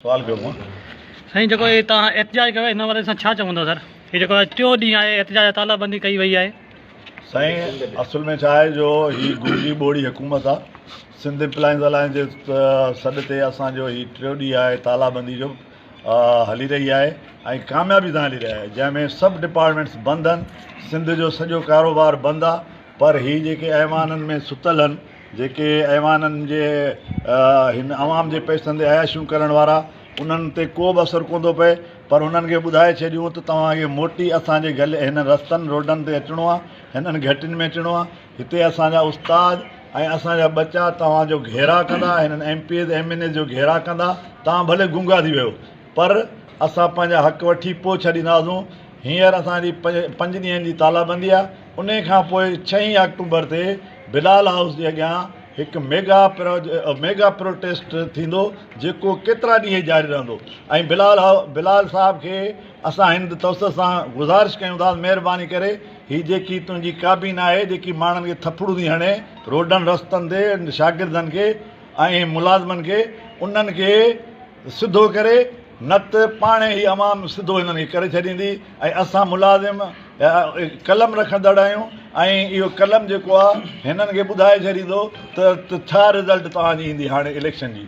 سوال ڪيو مان. سائين جيڪو هي توهان احتجاج ڪيو آهي ان حوالي سان ڇا چوندو سر هي جيڪو اڄ ٽيون ڏينهن آهي احتجاج تالا بندي ڪئي وئي آهي. سائين اصل ۾ ڇا آهي جو هي گونگي ٻوڙي حڪومت آ سنڌ امپلائنز الائنس جي سڏ تي اسان جو هي ٽيون ڏينهن آهي تالا بندي جو هلي رهي آهي ۽ ڪاميابي سان هلي رهي آهي جنهن ۾ سڀ ڊپارٽمينٽس بند آهن سنڌ جو سڄو ڪاروبار بند آ پر هي جيڪي ايوانن ۾ ستل آهن جيڪي ايوانن جي هن عوام جي پئسن تي عياشيون ڪرڻ وارا انهن تي ڪو به اثر ڪونه ٿو پئي پر انهن کي ٻڌائي ڇڏيون ته توهان کي موٽي اسان جي گل هنن رستن روڊن تي اچڻو آهي هنن گهٽين ۾ اچڻو آهي هتي اسان جا استاد ۽ اسان جا ٻچا توهان جو گهيراء ڪندا هنن M P As M N As جو گهيراء ڪندا توهان ڀلي گونگا ٿي ويو پر اسان پنهنجا حق وٺي پوء ڇڏينداسون هينئر اسان جي پنج ڏينهن جي تالابندي آهي انهي کان پوء ڇهين آڪٽوبر تي بلال هائوس جي اڳيان هڪ ميگا ميگا پروٽيسٽ ٿيندو جيڪو ڪيترا ڏينهن جاري رهندو ۽ بلال بلال صاحب کي اسان هن توسط سان گذارش ڪيون ٿا مهرباني ڪري هي جيڪي تنهنجي ڪابينا آهي جيڪي ماڻهن کي ٿڦڙون ٿي هڻي روڊن رستن تي شاگردن کي ۽ ملازمن کي انهن کي سڌو ڪري نه ته پاڻهي هي عوام سڌو هنن کي ڪري ڇڏيندي ۽ اسان ملازم قلم رکندڙ آهيون ۽ اهو قلم جيڪو آهي هنن کي ٻڌائي ڇڏيندو ته ڇا رزلٽ توهان جي ايندي هاڻي اليڪشن جي.